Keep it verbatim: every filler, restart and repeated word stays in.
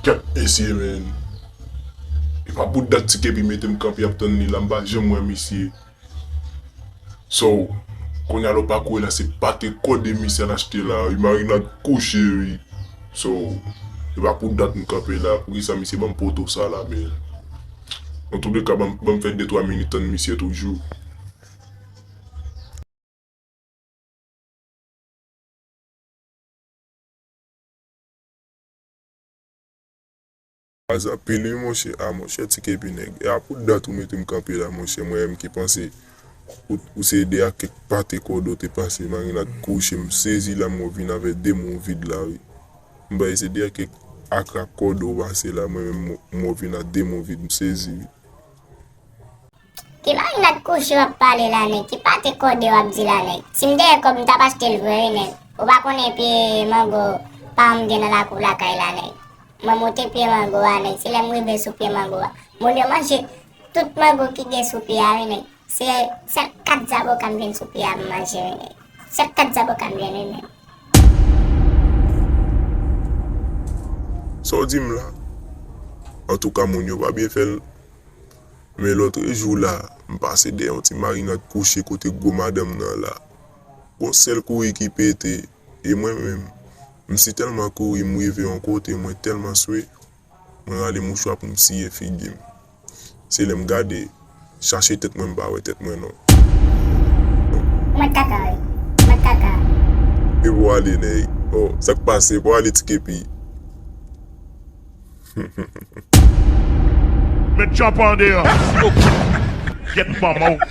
Kèt mesye, men. E pa pou dat Ti Kepi mete m kanpe ap tann li la, m pa janm wè misye. So, kounye a lè w pa kouri la, se pate kòde misye al achte la, wi, marinad kouche, wi. So, e pa pou dat m kanpe la, poukisa misye ban m poto sa la, men. Antouleka, ban m, ban m fè de twa minit tann misye toujou. Baz anpil wi monchè, a monchè Ti Kepi nèg. E a pou dat ou mete m kanpe la monchè, mwen menm ki panse ou, ou se de a kèk pate kòde w te pase marinad kouche, m sezi la m wè w vin avè de men w vid la wi. M panse se de a kèk akra kòde w pase la, mwen menm m wè w vin a de men w vid, m sezi wi. Ki marinad kouche w ap pale la nèg? Ki pate kòde w ap di la nèg? Si m te gen kòb m t ap achte l vre wi nèg. Ou pa konnen pye mango paran m gen nan lakou lakay la nèg. Mwen monte pye mango a nèg. Se lè m rive sou pye mango a. Moun yo manje tout mango ki gen sou pye a wi nèg. Se sèl kat zaboka m jwenn sou pye a m manje wi nèg. Sèl kat zaboka m jwenn wi nèg. Sa w di m la? Antouka moun yo pa byen fè l. Men lòt jou la, m pase dèyè yon ti marinad kouche kote gwo madanm nan la. Gon sèl kouri ki pete, e mwen menm, m si tèlman kouri, m rive yon kote, mwen tèlman swe, mwen rale mouchwa pou m siye figi m. Se lè m gade, chache tèt mwen, m pa wè tèt mwen non. Mwen kaka wi, mwen kaka. E pou ale nèg, oh, sa k pase, pou ale Ti Kepi. Met tchòp an deyò. Gyèt manman w.